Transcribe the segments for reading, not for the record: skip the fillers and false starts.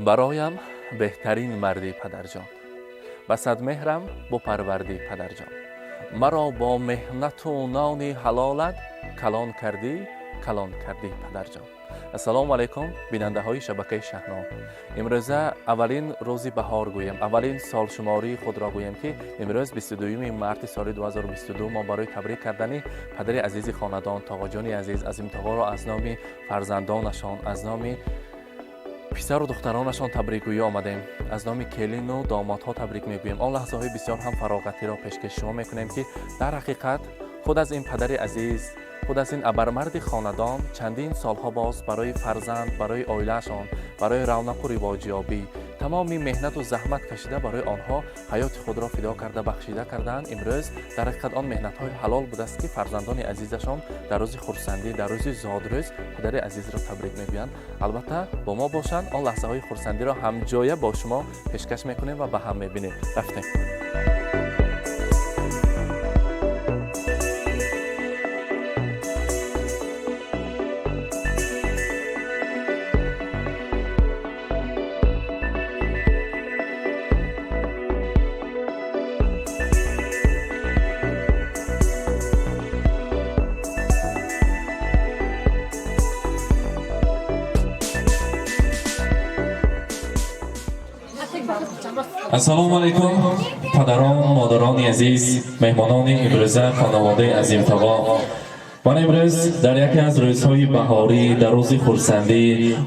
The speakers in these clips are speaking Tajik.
Бароям беҳтарин мардӣ, падарҷон, ба садмеҳрам бупарвардӣ, падарҷон, маро бо меҳнату нони ҳалолат калон кардӣ, калон кардӣ, падарҷон. Ассалому алайкум, бинандаҳои шабакаи Шаҳно. Имрӯза аввалин рӯзи баҳор гӯем, аввалин солшумории худро гӯем, ки имрӯз 22 марти соли 2022 мо барои табрик кардани падари азизи хонадон, Тоғоҷони азиз, Азимтоғоро аз номи фарзандонашон, аз номи писару духтаронашон табрикгӯӣ омадем. Аз номи келину домодҳо табрик мегӯем. Он лаҳзаҳои бисёр ҳам фароғатиро пешкаши шумо мекунем, ки дар ҳақиқат худ аз ин падари азиз, худ аз ин абармарди хонадон чандин солҳо боз барои фарзанд, барои оилаашон, барои равнақу ривоҷёбӣ тамоми меҳнату заҳмат кашида, барои онҳо ҳаёти худро фидо карда, бахшида кардаанд. Имрӯз дар ҳақиқат он меҳнатҳои ҳалол будааст, ки фарзандони азизашон дар рӯзи хурсандӣ, дар рӯзи зодрӯз падари азизро табрик мегӯянд. Албатта, бо мо бошанд, он лаҳзаҳои хурсандиро ҳамҷоя бо шумо пешкаш мекунем ва ба ҳам мебинем. Рафтем. Ассалому алайкум, падарон, модарони азиз, меҳмонони имрӯза, хонаводаи Азимтоғо. Ман имрӯз дар яке аз рӯзҳои баҳорӣ, дар рӯзи хурсандӣ,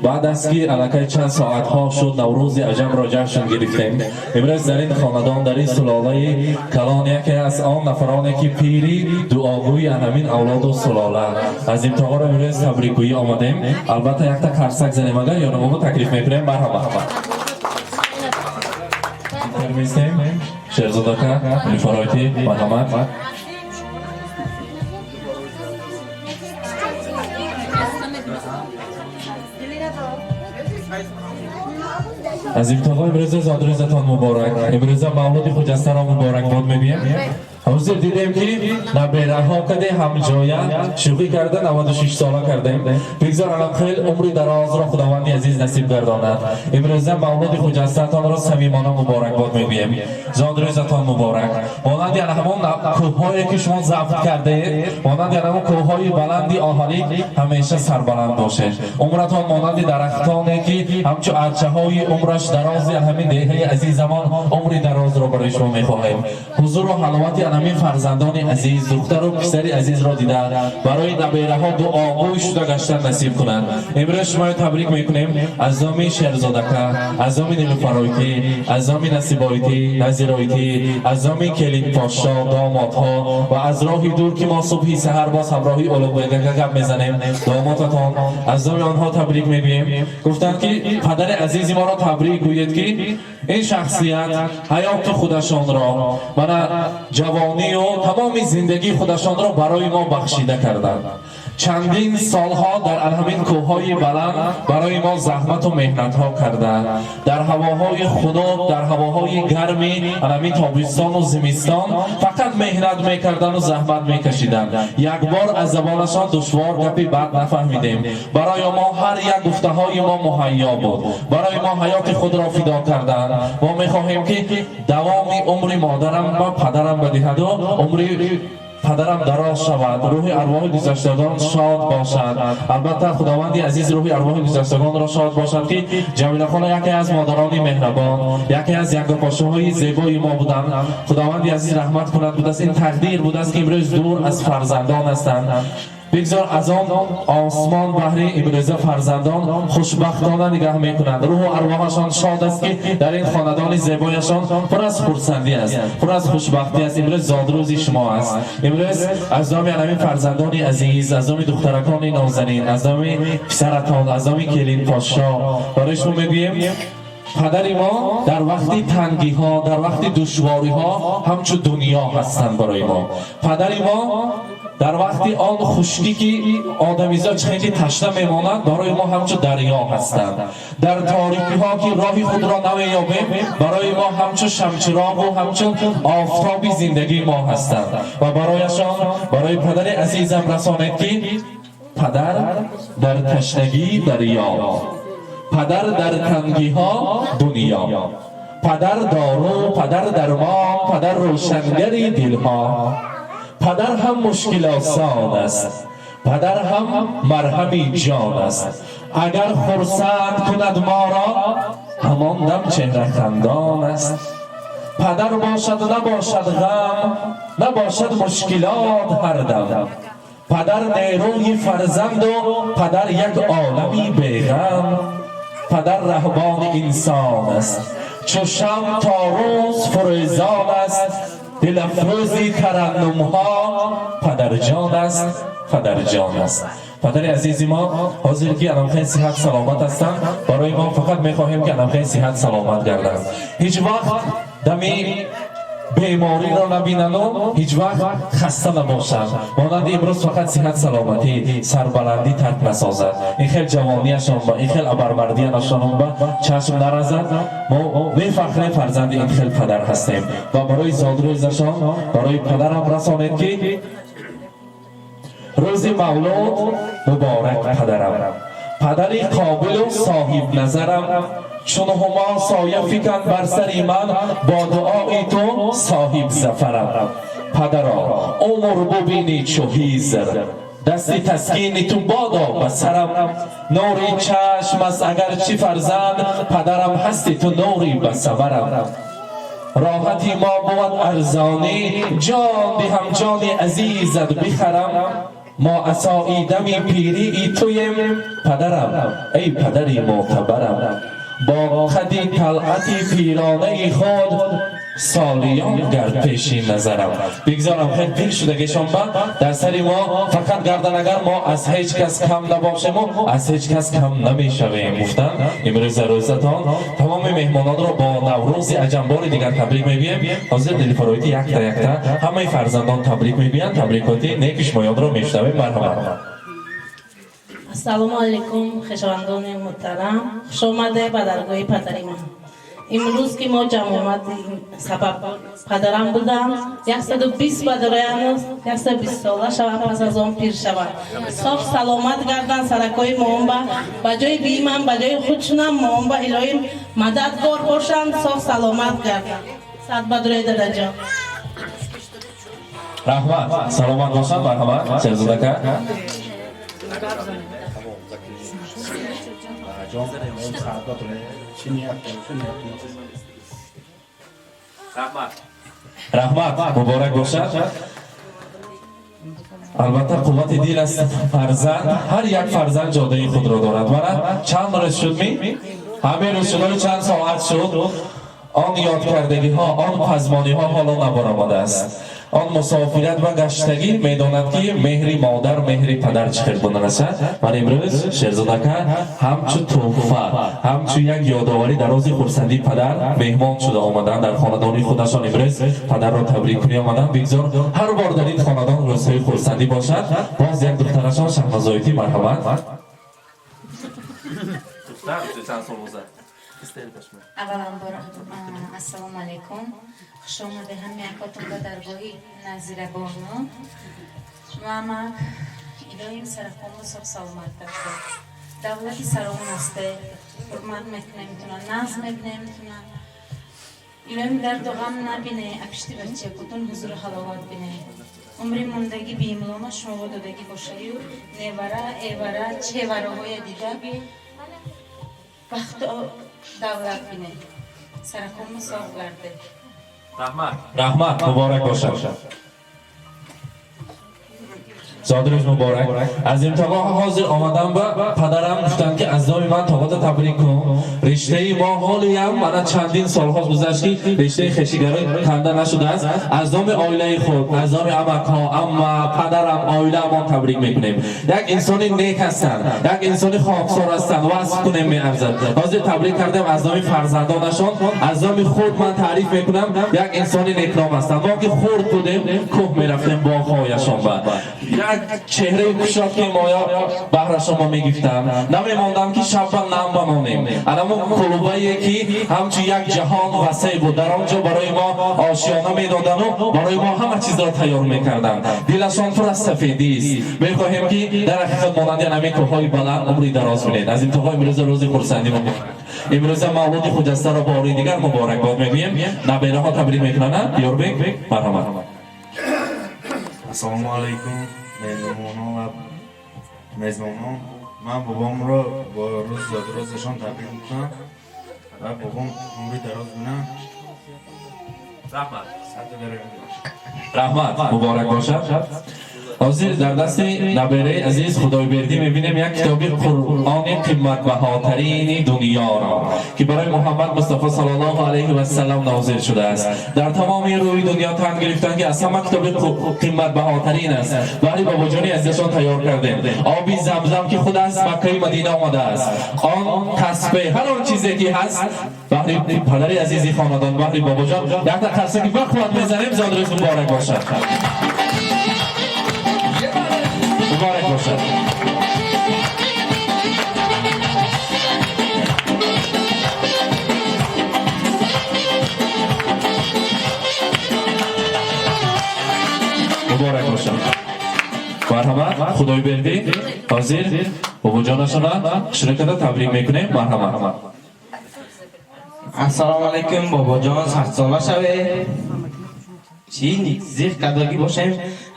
баъд аз ки аллакай чанд соатҳо шуд Наврӯзи аҷамро ҷашн гирифтем, имрӯз дар ин хонадон, дар ин сулолаи калон, яке аз он нафароне ки пири дуогӯи ҳамин авлоду сулола, Азимтоғоро имрӯз табрикгӯӣ омадем. Албатта, якта карсак занем, агар ёнамомо таклиф мекунем. Марҳамат. Мистем Шерзодака Нилуфароити, марҳамат. Азимтоғо, имрӯза зодрӯзатон муборак, имрӯза мавлуди хуҷастаро муборакбод мебием. Ҳозир дидем, ки набераҳо каде ҳамҷоя шӯхӣ карда 96 сола кардем. Бигзор алам хел умри дарозро Худованди азиз насиб гардонад. Имрӯза мавлуди хуҷастатонро самимона муборакбод мегӯем. Зодрӯзатон муборак. Монанди ана ҳамон кӯҳҳое ки шумо забт кардаед, монанди ана ҳамон кӯҳҳои баланди оҳанӣ ҳамеша сарбаланд бошед. Умратон монанди дарахтоне ки ҳамчу арчаҳои умраш дарози ҳамин деҳаи азизамон умри дарозро барои шумо мехоҳем. Ҳузуру ҳаловати ҳамин фарзандони азиз, духтару писари азизро дида, барои набераҳо дуогӯй шуда гаштан насиб кунанд. Имрӯз шуморо табрик мекунем аз номи Шерзодака, аз номи Нилуфаройтӣ, аз номи Насибойтӣ, Назиройтӣ, аз номи келинпошшо, домодҳо ва аз роҳи дур, ки мо субҳи саҳар боз ҳамроҳи Улуғбегака гап мезанем, домодатон, аз номи онҳо табрик мегӯем. Гуфтанд, ки падари азизи моро табрик гӯед, ки ин шахсият ҳаёти худашонро, мана ҷавонию тамоми зиндагии худашонро барои мо бахшида карданд. Чандин солҳо дар ҳамин кӯҳҳои баланд барои мо заҳмату меҳнатҳо карданд. Дар ҳавоҳои хунук, дар ҳавоҳои гарми ҳамин тобистону зимистон фақат меҳнат мекарданду заҳмат мекашиданд. Як бор аз забонашон душвор гапи бад нафаҳмидем. Барои мо ҳар як гуфтаҳои мо муҳайё буд. Барои мо ҳаёти худро фидо карданд. Мо мехоҳем, ки давоми умри модарам ва падарам бидиҳаду умри падарам дароз шавад, рӯҳи арвоҳи гузаштагон шод бошад. Албатта, Худованди азиз рӯҳи арвоҳи гузаштагонро шод бошад, ки Ҷамилахона яке аз модарони меҳрабон, яке аз ягопошаҳои зебои мо буданд. Худованди азиз раҳмат кунад. Будааст, ин тақдир будааст, ки имрӯз дур аз фарзандон ҳастанд. Бигзор аз он осмон баҳри имрӯза фарзандон хушбахтона нигаҳ мекунанд. Рӯҳу арвоҳашон шод аст, ки дар ин хонадони зебояшон пур аз хурсандӣ аст, пур аз хушбахтӣ аст. Имрӯз зодрӯзи шумо аст. Имрӯз аз номи ҳамин фарзандони азиз, аз номи духтаракони нозанин, аз номи писаратон, аз номи келинпошшо барои шумо мегӯем: падари мо дар вақти тангиҳо, дар вақти душвориҳо ҳамчу дунё ҳастанд барои мо. Падари мо дар вақти он хушкӣ, ки одамизод чӣ ки ташна мемонад, барои мо ҳамчу дарё ҳастанд. Дар торикиҳо, ки роҳи худро намеёбем, барои мо ҳамчу шамчироғу ҳамчун офтоби зиндагии мо ҳастанд. Ва барояшон, барои падари азизам расонед, ки падар дар ташнагӣ дарё. Падар дар тангиҳо дунё, падар дору, падар дармон, падар рӯшангари дилҳо. Падар ҳам мушкилосон аст, падар ҳам марҳами ҷон аст. Агар хурсанд кунад моро, ҳамон дам чеҳра хандон аст. Падар бошад, набошад ғам, набошад мушкилот ҳар дам. Падар нерӯи фарзанду падар як олами беғам. Падар раҳбони инсон аст, чу шам то рӯз фурӯзон аст. Дилафрӯзи тараннумҳо падарҷон аст, падарҷон аст. Падари азизи мо ҳозир ки анамхел сиҳат саломат ҳастанд, барои мо фақат мехоҳем, ки анамхел сиҳат саломат гарданд, ҳеҷ вақт дами бемориро набинану ҳеҷ вақт хаста набошанд. Монанди имрӯз фақат сиҳат саломатӣ, сарбаландӣ тарк насозад. Ин хел ҷавониашон ба ин хел абармардиашон ба чашм наразад. Мо бефахре фарзанди ин хел падар ҳастем ва барои зодрӯзашон барои падарам расонед, ки рӯзи мавлуд муборак, падарам, падари қобилу соҳибназарам. Чун ҳумо соя фикан бар сари ман, бо дуои ту соҳиб зафарам. Падаро, умр бубинӣ чу Хизр, дасти таскини ту бодо ба сарам. Нури чашм аст агарчи фарзанд, падарам, ҳасти ту нури ба сабарам. Роҳати мо бувад арзонӣ, ҷон диҳам, ҷони азизат бихарам. Мо асои дами пирии туем, падарам, эй падари мӯътабарам. Бо қади талъати пиронаи худ солиён гард пеши назарам. Бигзорам хел пир шудагишон ба дар сари мо фақат гардан, агар мо аз ҳеҷ кас кам набошему аз ҳеҷ кас кам намешавем, гуфтан. Имрӯза рӯзатон тамоми меҳмононро бо Наврӯзи аҷамбори дигар табрик мегӯем. Ҳозир дилфароити якта якта ҳамаи фарзандон табрик мегӯянд, табрикоти неки шумоёнро мешунавем. Марҳамат. Ассалому алайкум, хешовандони муҳтарам, хушомаде ба даргоҳи падари ман. Имрӯз ки мо ҷамъомади, сабаб падарам будам. 120 бадароянӯз 120 сола шавам, пас аз он пир шавам, соф саломат гардан. Саракҳои моонба ба ҷои биимам, ба ҷои худшунам моонба илоҳим мададгор бошанд, соф саломат гарданд. Сад бадрои, дадаҷон. Раҳмат, саломат бошанд. Марҳамат, Шерзодака. Ҷон, саъдат, чӣ ният дорӣ, чӣ ният? Раҳмат, муборак бошад. Албатта, қуввати дил аст. Фарзанд, ҳар як фарзанд ҷодаи худро дорад. Мана чанд рӯз шуд, ми ҳамин рӯз шуд, чанд соат шуд, он ёдкардагиҳо, он пазмониҳо ҳоло набаромадааст. Он мусофират ва гаштагӣ медонад, ки меҳри модар, меҳри падар чӣ хел буданаса. Ман имрӯз Шерзодака ҳамчу тӯҳфа, ҳамчу як ёдоварӣ дар рӯзи хурсандии падар меҳмон шуда омаданд дар хонадони худашон. Имрӯз падарро табрик кунӣ омаданд. Бигзор ҳар бор дар ин хонадон рӯзҳои хурсандӣ бошад. Боз як духтарашон Шаҳнозоитӣ, марҳамат. Духтар чанд сол бозад? Авваланбор, ассалому алайкум, хушомаде ҳами акотон ба даргоҳи Назирабону. Мамак, илоҳим саракому соф саломат бошед. Давлати сарон асте, ҳурмат мекунемтуна, наз мебинемтуна. Илоҳим дарду ғам набине, апишти бачакотон ҳузуру ҳаловат бине. Умри мондагӣ биимлона шумо додагӣ бошаю, невара, эвара, чевараҳоя дида, бахту давлат бине. Саракому соф гарде. Раҳмат, раҳмат, муборак бошад. Зодрӯз муборак. Аз имтиҳон ҳозир омадам ба падарам гуфтанд, ки аз номи ман тоғата табрик кун. Риштаи мо ҳолиям мана чандин солҳо гузашт, ки риштаи хешигарӣ канда нашудааст. Аз номи оилаи худ, аз номи амакҳо, амма, падарам, оилаамон табрик мекунем. Як инсони нек ҳастанд, як инсони хоксор ҳастанд, васф кунем меарзад. Ҳозир табрик кардем аз номи фарзандонашон, аз номи худ ман таъриф мекунам, як инсони некном ҳастанд. Мо ки хурд будем, кӯҳ мерафтем боғҳояшон ба як чеҳраи кушод, ки моя баҳрашон мо мегифтам, намемондам, ки шабба нам. бамонем. Анамон кулбае ки ҳамчун як ҷаҳон васеъ буд, дар он ҷо барои мо ошиёна медодану барои мо ҳама чизро тайёр мекарданд. Дилашон пур аз сафедист. Мехоҳем ки дар ҳақиқат монанди ҳамин кӯҳҳои баланд умри дароз бинед. Аз интиҳо имрӯза рӯзи хурсандӣ муборак. Имрӯза мавлуди хуҷастаро бори дигар муборакбод мегӯем. Набераҳо табрик мекунанд. Ёрбек, марҳамат. Ассалому алайкум, меҳмонон ва мезбонон. Ман бобомро бо рӯзи зодрӯзашон табрик мекунам ва бобом умри дароз бинанд. Раҳмат. Садо дароз бошад. Раҳмат, муборак бошад. Ҳозир дар дасти набераи азиз Худойбердӣ мебинем як китоби Қуръони қиматбаҳотарини дунёро, ки барои Муҳаммад Мустафо саллаллоҳу алайҳи вассалам нозил шудааст. Дар тамоми рӯи дунё тан гирифтанд, ки аз ҳама китоби қиматбаҳотарин аст. Баҳри бобоҷони азизашон тайёр кардем. Оби Замзам, ки худ аз Маккаи Мадина омадааст, он тасбеҳ, ҳар он чизе ки ҳаст, баҳри падари азизи хонадон, баҳри бобоҷон якта қарсаки бақувват мезанем. Зодрӯз муборак бошад, муборак бошад. Муборак бошад. Марҳамат, Худойбердӣ. Ҳозир бобоҷонашона ширката табрик мекунем. Марҳамат. Ассалому алайкум, бобоҷон, садсола шавед. Чӣ зиқ кардагӣ бошем,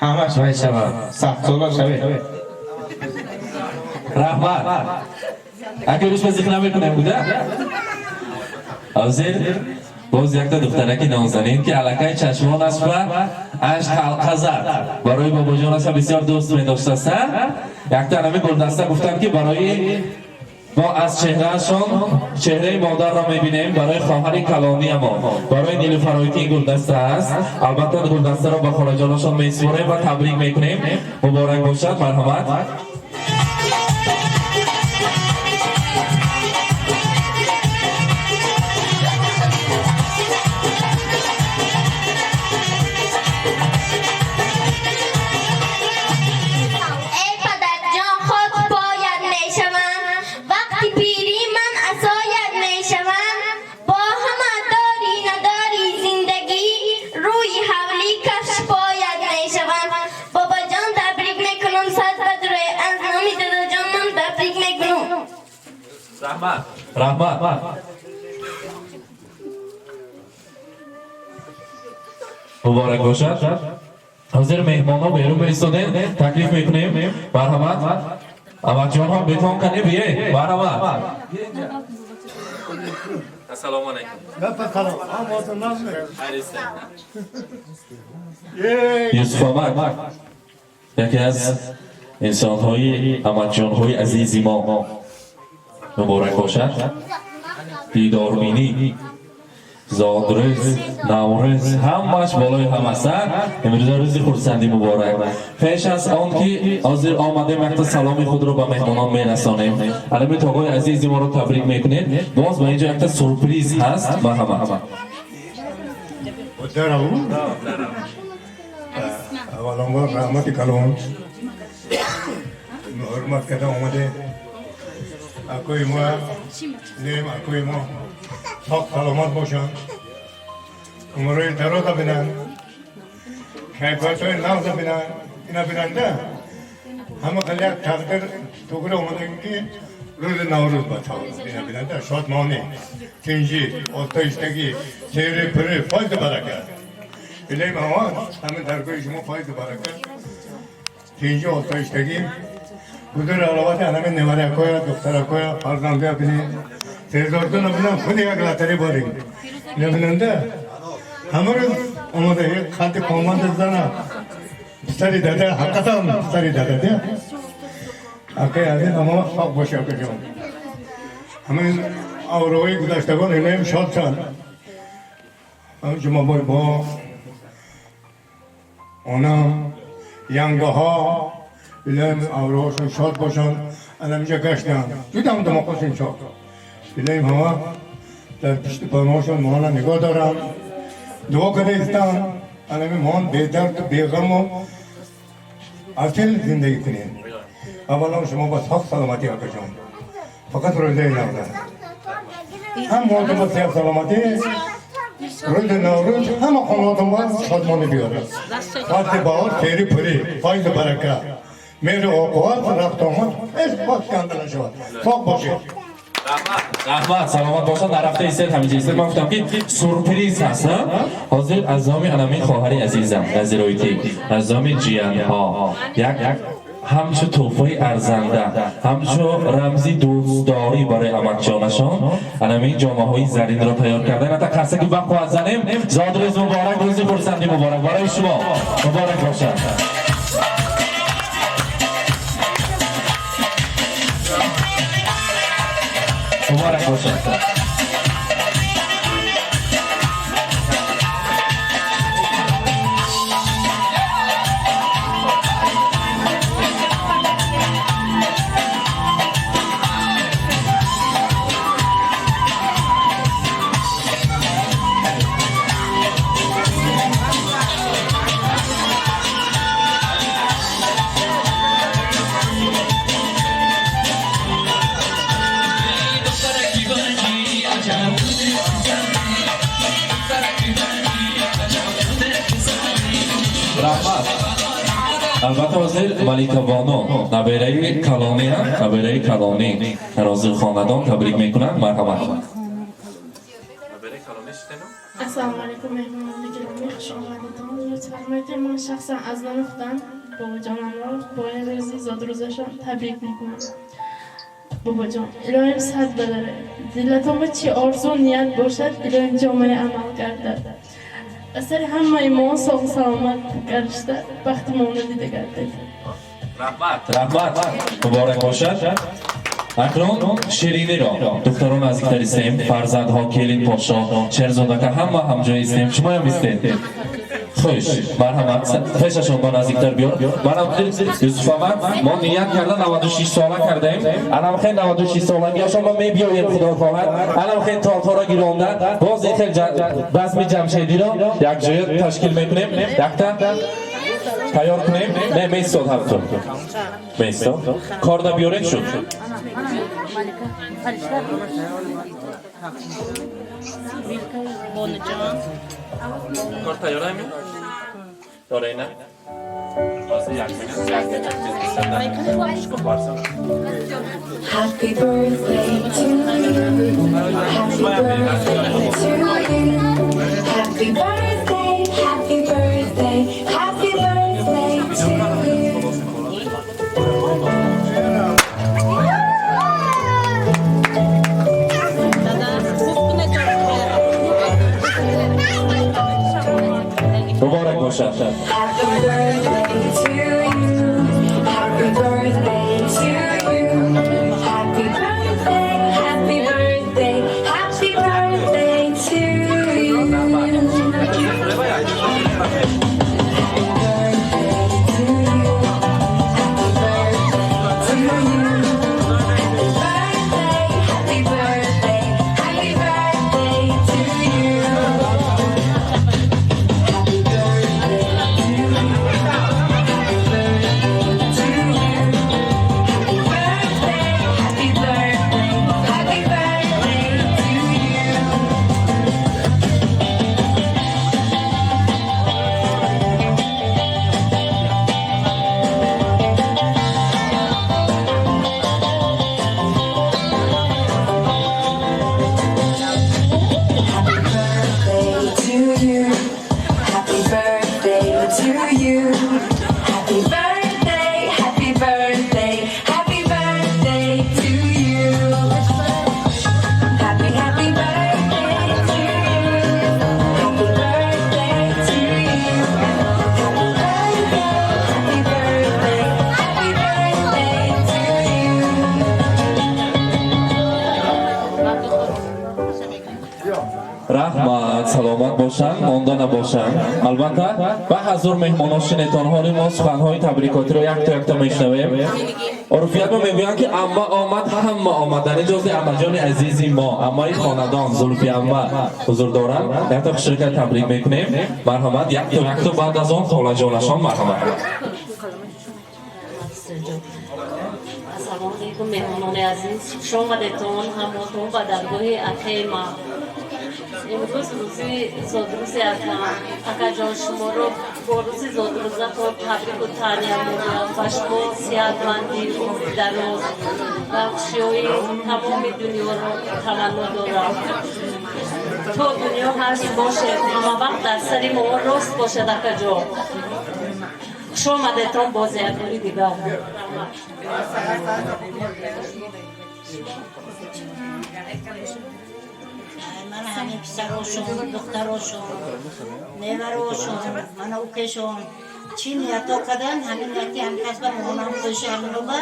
ҳамаш вай шавад. 100 сола шавед. Раҳмат. Ака, рӯз зиқ намекунем буда. Ҳозир боз якта духтараки нозанин, ки аллакай чашмонаш ба ашк ҳалқа зад, барои бобоҷонаша бисёр дӯст медоштаста. Якта анами гулдаста гуфтанд, ки барои мо аз чеҳраашон чеҳраи модарро мебинем. Барои хоҳари калониямон, барои Нилуфароити ин гулдаста аст. Албатта, гулдастаро ба холаҷонашон месупорем ва табрик мекунем. Муборак бошад, марҳамат. Эй падарҷон, хок поят мешавам, вақти пирӣ ман асоят мешавам. Бо ҳама дорӣ надорӣ зиндагӣ, рӯи ҳавлӣ кафш поят мешавам. Бобоҷон, табрик мекунам, сад бадрӯй, аз номи дадаҷонам табрик мекунам. Раҳмат, раҳмат. Муборак бошад. Ҳозир меҳмонҳо берун баистодем, таклиф мекунем. Марҳамат, амакҷонҳо, бетон кане бие. Марҳамат. Ассалому алайкум. Салом. Юсуф амак, яке аз инсонҳои амакҷонҳои азизи мо, муборак бошад. Дидорбинӣ, зодрӯз, наврӯз, ҳамааш болои ҳам аст. Имрӯза рӯзи хурсандӣ муборак. Пеш аз он ки ҳозир омадем, якта саломи худро ба меҳмонон мерасонем. Алами тоғои азизи моро табрик мекунед. Боз ба инҷо якта сюрприз ҳаст. Марҳамат. Дарав. Авваланбор раҳмати калон. Ҳурмат карда омаде. Акои мо, лем акои мо соқ саломат бошанд. Умрои дароза бинанд. Кайфиятҳои нағза бинанд. Ина бинанда ҳама хеле як тақдир тугри омадаги, ки рӯзи Наврӯз ба ина бинанда шодмонӣ, тинҷӣ, осоиштагӣ, сери пури, файзу баракат. Илоҳим, ҳама ҳамин даргоҳи шумо файзу баракат, тинҷӣ, осоиштагӣ, ҳузури ҳаловати ҳамин неваракоя, духтаракоя, фарзандоя бинед. Сезортона бинам, худи як латари борем. Ина бинанда ҳама рӯз омада қадди қомати зана писари дада, ҳақиқатан писари дада де. Акаи азиз, ҳама соқ боши, акаҷон. Ҳамин авроҳои гузаштагон илоҳим шод шанд. Ҳамин Ҷумабой бо онам, янгаҳо, илоҳим авроҳошон шод бошанд. Анаминҷа гаштанд. Ҷудам дамоқошон шод. Илоҳим, ҳама дар пишти паноҳошон моҳона нигоҳ доранд. Дуо карда истанд. Анамин моҳон бедарду беғаму асил зиндагӣ кунем. Аввалан шумо ба соқ саломатӣ, акаҷон. Фақат рӯзаи Наврӯз. Ҳама ба сиҳат саломатӣ, рӯзи Наврӯз ҳама хонаводамо шодмонӣ биёрад. Фасли баҳор тери пурӣ, файзу барака, меҳру оқуват, рафтуомад ҳеҷ вақт канда нашавад. Соғ бошед. Раҳмат, саломат бошад. Нарафта истед, ҳаминҷа истед. Ман гуфтам, ки сюрприз ҳаст. Ҳозир аз номи анамин хоҳари азизам Назироитӣ, аз номи ҷиянҳо як ҳамчу тӯҳфаи арзанда, ҳамчу рамзи дӯстдорӣ барои амакҷонашон анамин ҷомаҳои заринро тайёр кардан. Ата қарсаки бақувват занем. Зодрӯз муборак, рӯзи хурсандӣ муборак барои шумо, муборак бошад. Муборак бошад. Раҳмат. Албатта, ҳозир Малика Бону, набераи калонӣ, набераи калонӣ розиқ хонадон табрик мекунанд. Марҳамат. Ассалому алайкум, меҳмонони гиромӣ, хуш омадитон. Лутф фармоед, ман шахсан аз номи худам бобоҷонамро бо ин рӯзи зодрӯзашон табрик мекунам. Бобоҷон, илоҳим сад баларе. Дилатон ба чӣ орзу ният бошад, илоҳим ҷомаи амал гардад. Аз сари ҳамаи мо соғу саломат гардишта, бахти моно дида гардед. Раҳмат, раҳмат, муборак бошад. Акнун шириниро духтарон наздиктар истем, фарзандҳо, келин, подшоҳ, Шерзодака, ҳама ҳамҷой истем, шумоям истед. Хуш, марҳамат, пешашон ба наздиктар биёр. Манам Юсуфамад, мо ният карда 96 сола кардаем. Анам хел 96 солагиашон мо мебиёем, худо хоҳад. Анам хел тортҳоро гиронда, боз ин хел базми ҷамшедиро якҷоя ташкил мекунем. Якта тайёр кунем. Не, меистод ҳамтун. Меистод. Корда биёред шуд. Бонуҷон. Кор тайёрами? Дора ина? Ҳозир як минут, як минут. Happy birthday to you. Happy birthday to you. Happy birthday, happy birthday, happy birthday to you. Дада, хуб кунед. Муборак бошад. Happy birthday to you. Happy birthday to you. Happy birthday, happy birthday, happy birthday to you. Happy birthday to you. Happy birthday to you. Happy birthday, happy birthday, happy birthday to you. Happy birthday to you. Happy birthday to you. Happy birthday, happy birthday, happy birthday to you. Happy birthday to you. Happy birthday to you. Happy birthday, happy birthday, happy birthday to you. Happy, happy birthday to you. Happy birthday to you. Happy birthday, happy birthday, happy birthday to you. Раҳмат, саломат бошанд, монда набошанд. Албатта, ва ҳазур меҳмонон, шинетон, ҳоли мо суханҳои табрикотиро якто якто мешунавем. Урфият мо мегӯянд, ки амма омад, ҳама омад. Дар ин ҷози аммаҷони азизи мо, аммаи хонадон Зулфи амма ҳузур доранд. Якто хушрика табрик мекунем. Марҳамат, якто якто, баъд аз он холаҷонашон, марҳамат. Ассалому алайкум. Алайкум, меҳмонони азиз, хуш омадетон ҳамотон ба даргоҳи акаи ман. Имрӯз рӯзи зодрӯзи акам. Акаҷон, шуморо бо рӯзи зодрӯзатон табрику таҳния мегӯям. Ба шумо сиҳатмандӣ, умри дароз ва хушиҳои тамоми дунёро таманно дорам. То дунё ҳаст бошед, ҳамавақт дар сари мо рост бошад, акаҷон. Хуш омадетон боз як бори дигар. Раҳмат. Ман ҳамин писарошон, духтарошон, неварошон, мана укешон чӣ ниятҳо кардан, ҳамин нияти ҳамин касба моҳонам қӯши ҳаминоба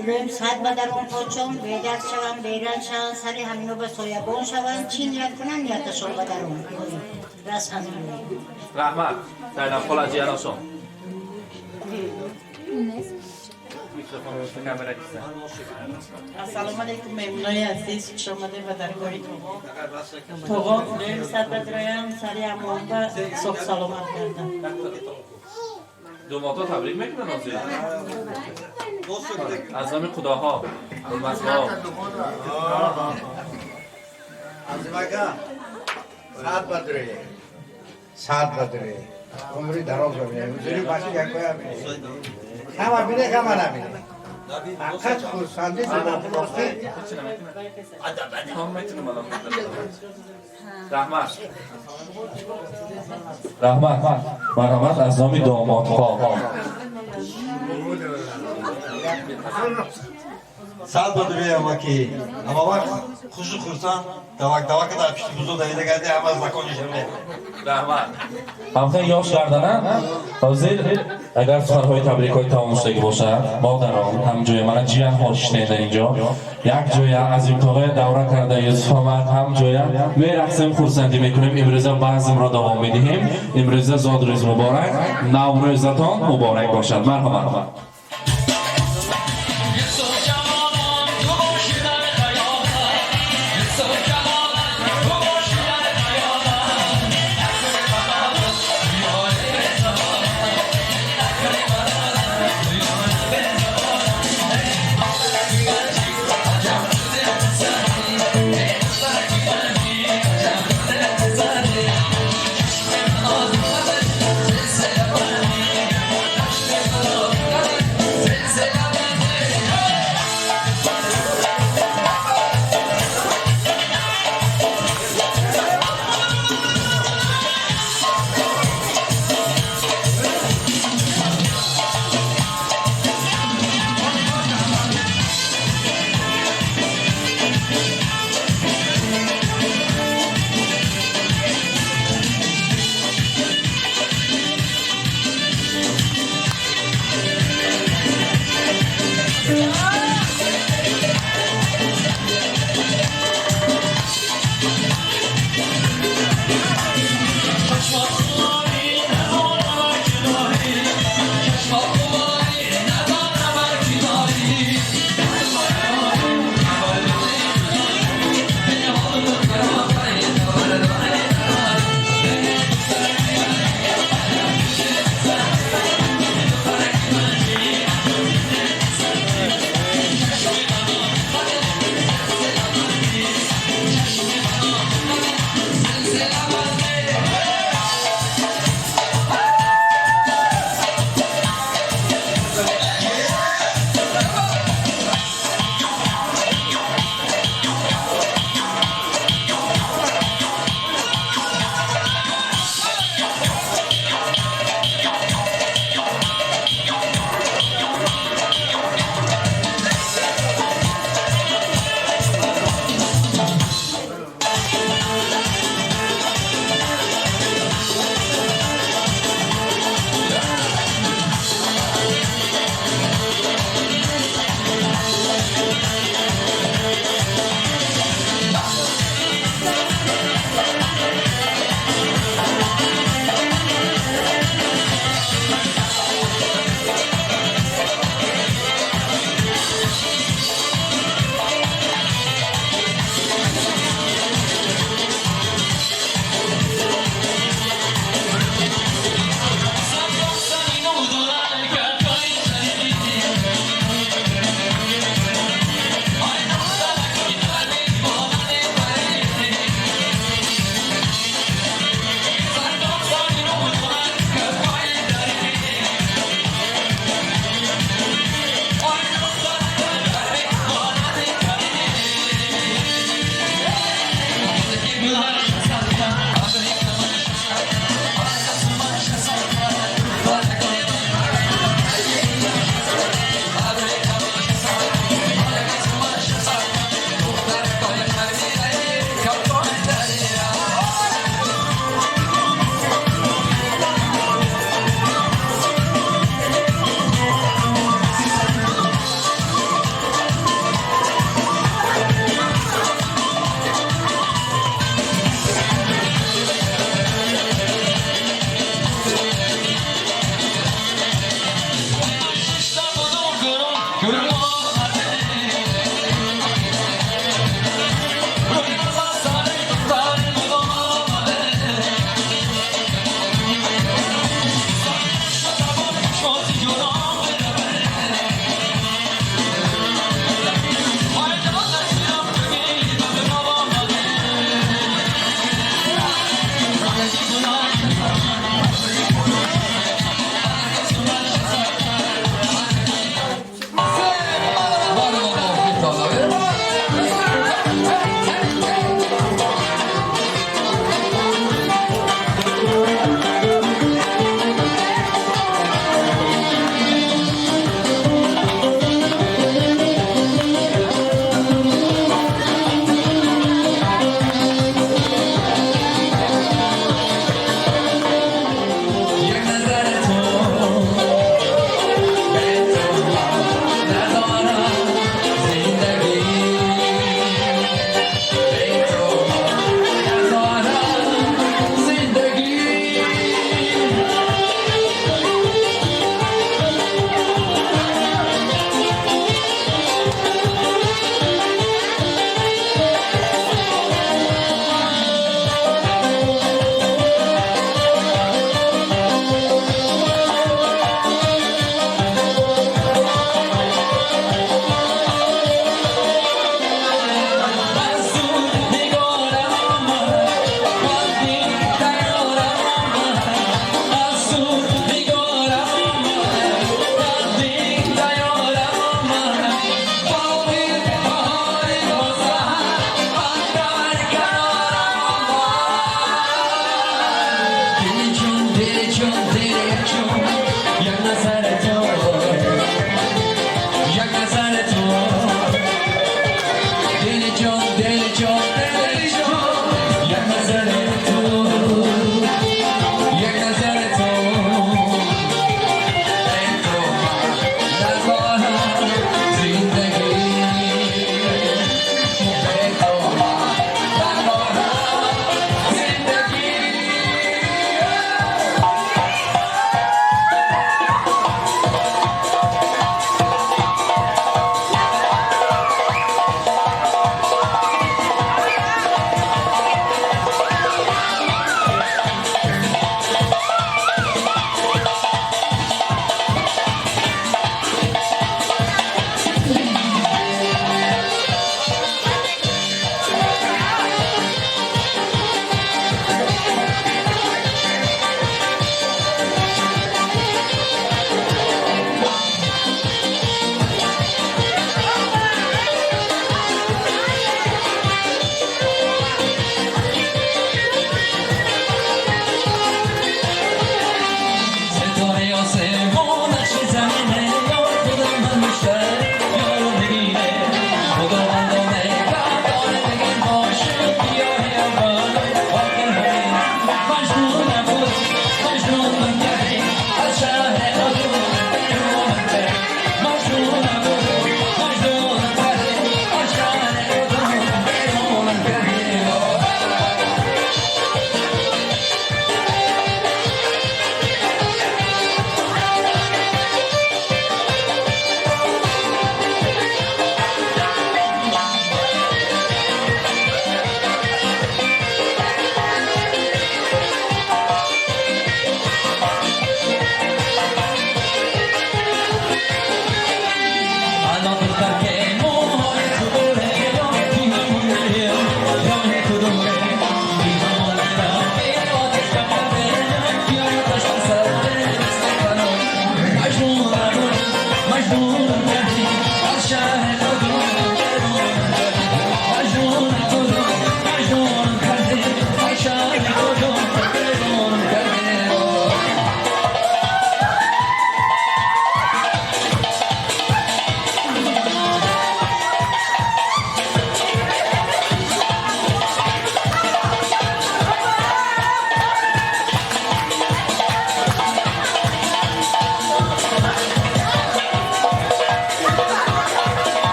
илоҳим сад ба дарон почон, бедард шаванд, беранҷ шаванд, сари ҳаминоба соябон шаванд, чӣ ният кунанд, нияташон ба дарон расанд. Раҳмат, Зайнаб хола, ҷияношон. Ассалому алайкум, меҳмонои азиз, хуш омадед ба даргоҳи тоғо. Тоғо, илоҳим сад бадроям, сари ҳамонба соҳ саломат гардад. Думодҳо табрик мекунанд ҳозир. Аз номи худоҳо, ҳурматҳо. Азимака, сад бадрӣ. Сад бадрӣ. Умри дароз бибинем. Зури баши якоя бинем. Ҳама бине, ҳама набине. Фақат хурсандӣ зинафрохӣ. Раҳмат. Раҳмат. Марҳамат, аз номи домодҳо. Сад бадрӣ, амаки. Ама вақт хушу хурсанд, давак давак дар пишти бузо давида гарди, ҳама закони шаве. Раҳмат. Ҳамхел ёш гардана, ҳозир агар суханҳои табрикҳои тамом шудагӣ бошад, модарон ҳамҷоя, мана ҷиянҳо шиштем дар инҷо, як ҷоя азим тоғая давра карда, Юсуф омад, ҳамҷоя мерақсем, хурсандӣ мекунем, имрӯза базмро давом медиҳем. Имрӯза зодрӯз муборак, Наврӯзатон муборак бошад. Марҳамат.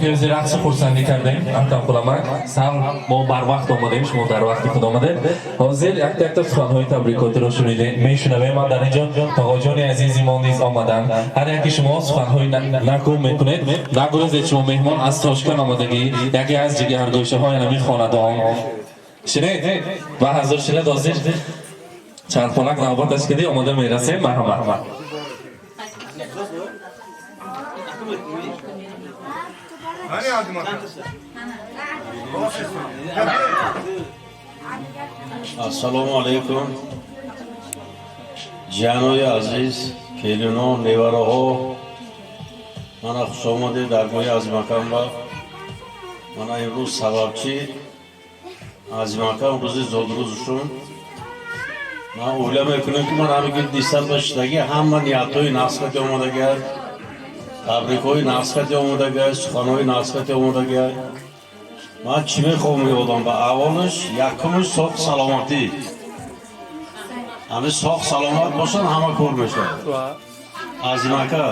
ки ози рақсу хурсандӣ кардем, Атам Хуламак, сал мо барвақт омадем, шумо дар вақти худ омадед. Ҳозир якта якта суханҳои табрикотиро шунидем, мешунавем. Ман дар инҷо тоғоҷони азизи мо низ омаданд. Ҳар яке шумо суханҳои накӯ мекунед. Нагурезед, шумо меҳмон аз Тошканд омадагӣ, яке аз ҷигаргӯшаҳои ҳамин хонадон. Шинед ва ҳазур шинед. Ҳозир чархфалак навбаташ киди омода мерасем. Марҳамат. Hani Azim aka? Ассалому алайкум, ҷиҳанои азиз, келино, невараҳо. Мана, хушомадед даргоҳи Азимакамба. Мана, имрӯз сабабчи Азимакам рӯзи зодрӯзшун. Ман оила мекунем, ки ман ҳамин дистан ба шидагӣ ҳама ниятҳои нақсқати омодагиад, табрикҳои нақсқати омодагиад, суханҳои нақсқати омодагиад. Ман чӣ мехоҳам ёдам ба аввалаш, якумаш соқ саломатӣ. Ҳамин соқ саломат бошанд, ҳама кор мешавад. Азимака,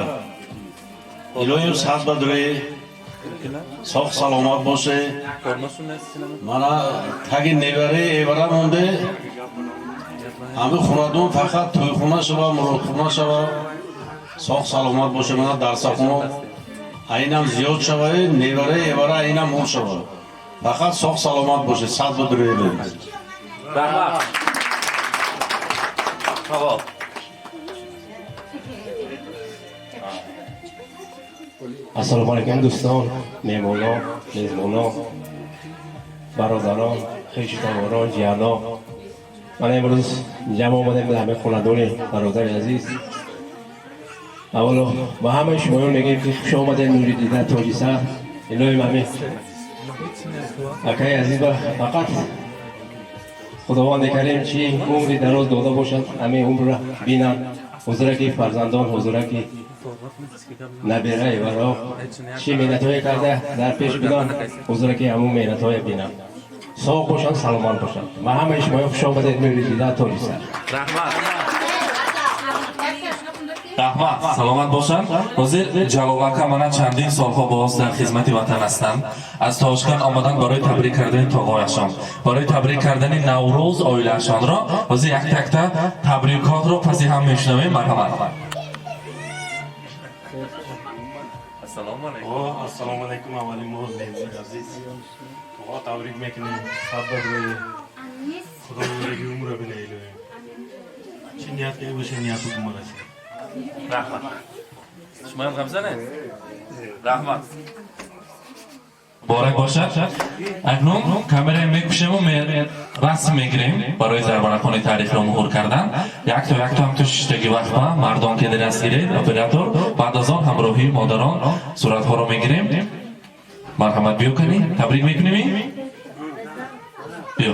илоҳим сад бадурӣ, соқ саломат боше. Мана, таги невари эвара монде, ҳамин хонадон фақат тӯйхона шава, муродхона шава, соқ саломат боше. Мана, дарсахона айнам зиёд шава, невари эвара айнам мол шава. Фақат соқ саломат боше, сад бадурӣ. Раҳмат. Савол. Ассалому алайкум, дӯстон, меҳмонон, мезбонон, бародарон, хешу таборон, ҷиҳано. Ман имрӯз ҷамъ омадем дар ҳамаи хонадони бародари азиз. Аввало ба ҳамаи шумоён мегӯем, ки хуш омадед, нури дида, тоҷи сар. Илоҳим ҳамин акаи азиз ба фақат Худованди Карим чӣ умри дароз дода бошад, ҳамин умрро бинанд, ҳузураки фарзандон, ҳузураки набираи варо, чӣ меҳнатҳое карда дар пеш буданд, ҳузураки ҳамун меҳнатҳое бинанд. Соғ бошанд, саломат бошанд. Ва ҳамаи шумоё хуш омадед, нури дида, тоҷи сар. Раҳмат. Раҳмат, саломат бошанд. Ҳозир Ҷалолака мана чандин солҳо боз дар хизмати ватан ҳастанд. Аз Тошканд омаданд барои табрик кардани тоғояшон, барои табрик кардани Наврӯз оилаашонро. Ҳозир якта якта табрикотро паси ҳам мешунавем. Марҳамат. Ассалому алайкум. Ассалому алайкум. Аввалин бор, меҳмони азиз, тоға табрик мекунем. Сад бадрои, Худо мубораки умра бина, илоҳим чӣ ният карда боше, нияту бумарасад. Раҳмат. Шумоям ғамзанед? Раҳмат. Муборак бошад. Акнун камера мекушему, расм мегирем барои зарбаракони таърихро муҳур кардан. Якто якто ҳам ту шиштаги вақт ба мардон ки даст гиред, оператор, баъд аз он ҳамроҳии модарон суратҳоро мегирем. Марҳамат, биё кани, табрик мекунем? Биё.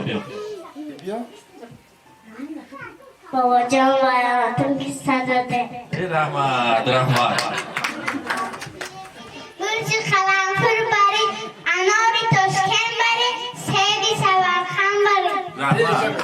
Бобоҷон, бароятон ки садоде. Раҳмат, раҳмат. Гулчи қаламфур бари, анори Тошкент бари, себи Самарқанд бари. Раҳмат.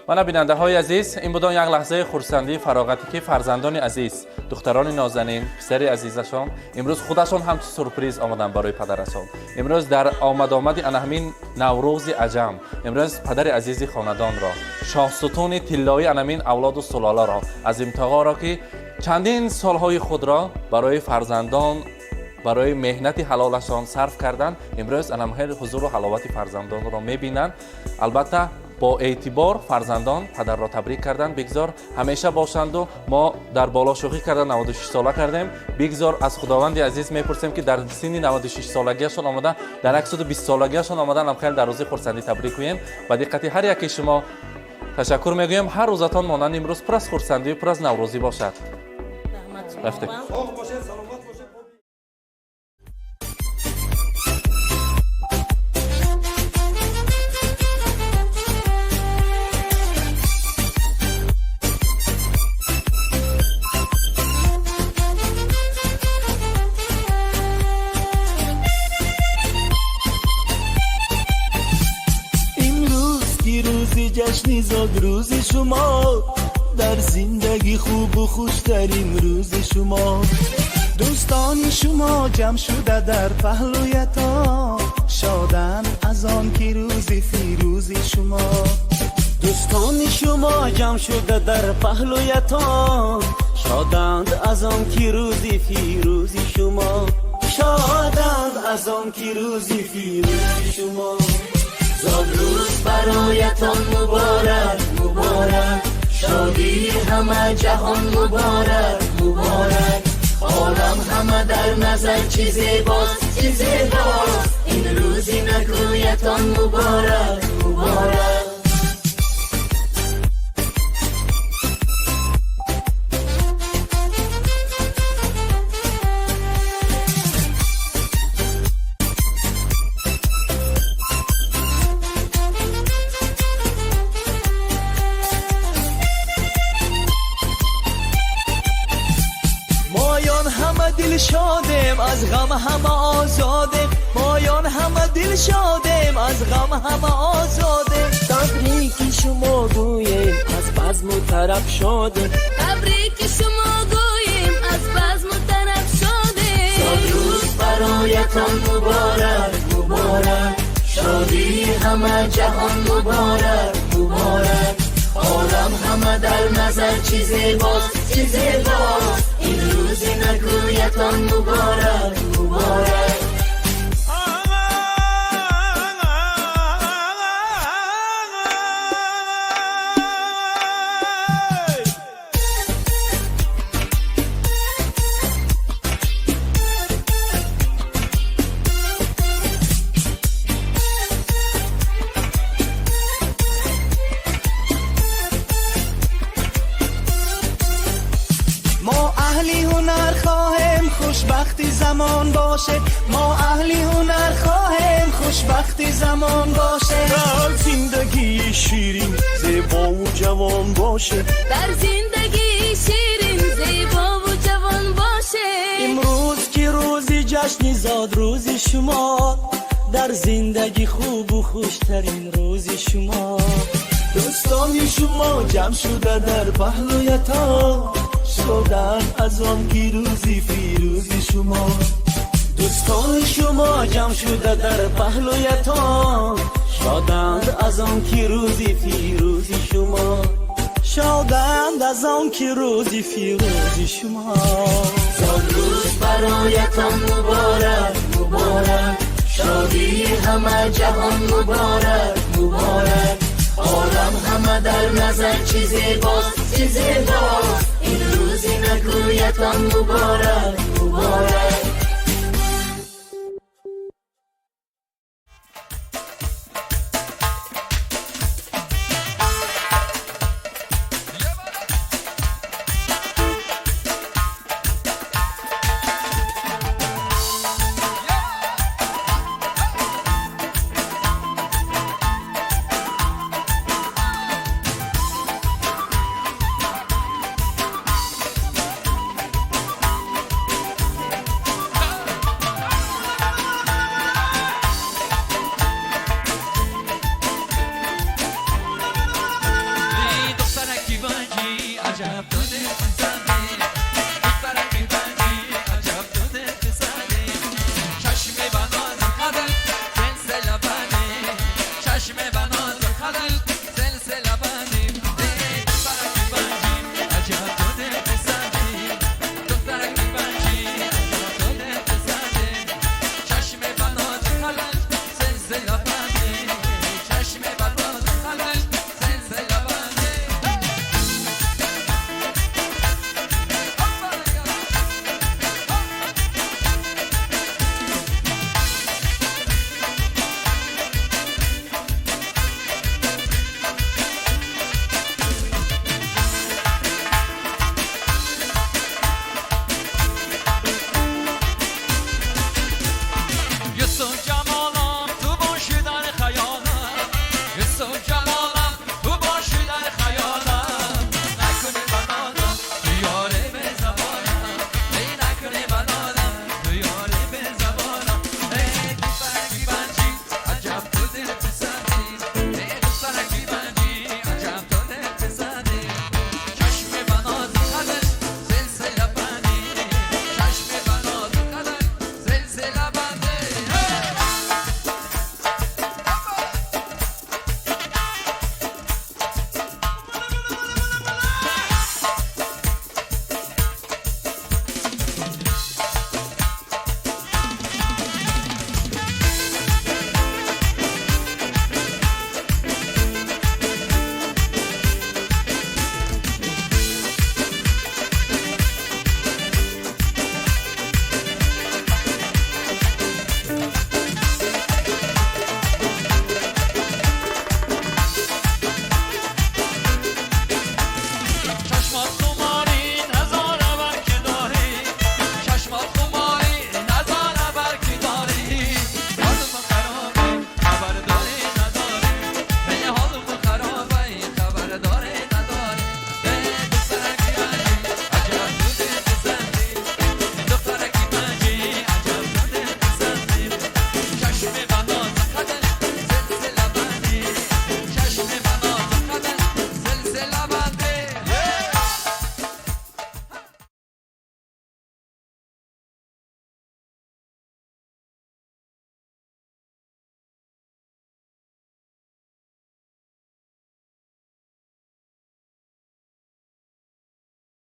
Мана, бинандаҳои азиз, ин будон як лаҳзаи хурсандии фароғатӣ, ки фарзандони азиз, духтарони нозанин, писари азизашон имрӯз худашон ҳамчун сюрприз омаданд барои падарашон. Имрӯз дар омадомади ана ҳамин Наврӯзи аҷам, имрӯз падари азизи хонадонро, шоҳсутуни тиллоӣ ана ҳамин авлоду сулоларо, Азимтоғоро, ки чандин солҳои худро барои фарзандон, барои меҳнати ҳалолашон сарф карданд, имрӯз анамҳел ҳузуру ҳаловати фарзандонро мебинанд. Албатта, бо эътибор фарзандон падарро табрик карданд. Бигзор ҳамеша бошанду мо дар боло шӯхӣ карда 96 сола кардем. Бигзор, аз Худованди азиз мепурсем, ки дар синни 96 солагиашон омада, дар 120 солагиашон омадан ҳам хел дар рӯзи хурсандӣ табрик гӯем. Ба диққати ҳар яке шумо ташаккур мегӯем. Ҳар рӯзатон монанди имрӯз пур аз хурсандию пур аз наврӯзӣ бошад. Рафтем. Имрӯз ки рӯзи ҷашни зодрӯзи шумо. Дар зиндагӣ хубу хуштарин рӯзи шумо. Дӯстони шумо ҷамъ шуда дар паҳлӯятон, шоданд аз он ки рӯзи фирӯзи шумо. Дӯстони шумо ҷамъ шуда дар паҳлӯятон, шоданд аз он ки рӯзи фирӯзи шумо. Шоданд аз он ки рӯзи фирӯзи шумо. Зодрӯз бароятон муборак, муборак, шодии ҳама ҷаҳон муборак, муборак. Олам ҳама дар назар чӣ зебост, чӣ зебост. Ин рӯзи накӯятон муборак, муборак. Моён ҳама дилшодем, аз ғам ҳама озодем. Моён ҳама дилшодем, аз ғам ҳама озодем. Табрики шумо гӯем, аз базму тараб шодем. Табрики шумо гӯем, аз базму тараб шодем. Зодрӯз бароятон муборак, муборак, шодии ҳама ҷаҳон муборак, муборак. Олам ҳама дар назар чӣ зебост, чӣ зебост. Ин рӯзи накӯятон муборак, муборак. Мо аҳли ҳунар хоҳем, хушбахти замон боше. Мо аҳли ҳунар хоҳем, хушбахти замон боше. Дар зиндагии ширин, зебову ҷавон боше. Дар зиндагии ширин, зебову ҷавон боше. Имрӯз ки рӯзи ҷашни зодрӯзи шумо, дар зиндагӣ хубу хуштарин рӯзи шумо. Дӯстони шумо ҷамъ шуда дар паҳлӯятон, шоданд аз он ки рӯзи фирӯзи шумо. Дӯстони шумо ҷамъ шуда дар паҳлӯятон, шоданд аз он ки рӯзи фирӯзи шумо. Шоданд аз он ки рӯзи фирӯзи шумо. Зодрӯз бароятон муборак, муборак, шодии ҳама ҷаҳон муборак, муборак. Олам ҳама дар назар чӣ зебост, чӣ зебост. Ин рӯзи накӯятон муборак, муборак.